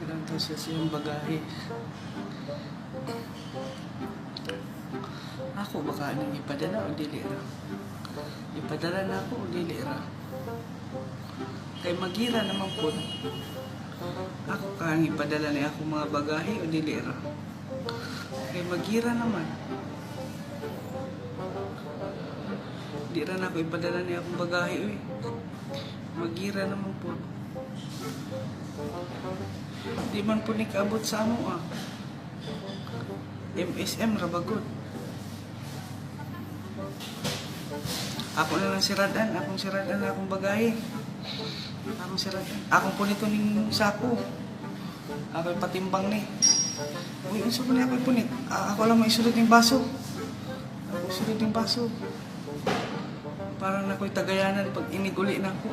Ilang siya siyang bagahe. Ako baka anong ipadala o dili ra. Ipadala na ako o dili ra. Kay magira naman po. Ako kang ipadala ni ako mga bagahe o dili ra. Kay magira naman. Di ra na ako ipadala ni akong bagahe uy. Magira naman po. Di man po ni kaabot sa amo ah. MSM ra bagod. Ako na lang siradan, akong siradan na akong bagahe. Akong siradan. Akong punito ning sako. Ako'y patimbang ni. Uy, unsa ba ni ako'y punit? Ah, ako lang may sulod ning baso. Ako sulod ning baso. Parang ako'y tagayanan pag iniguli na ako.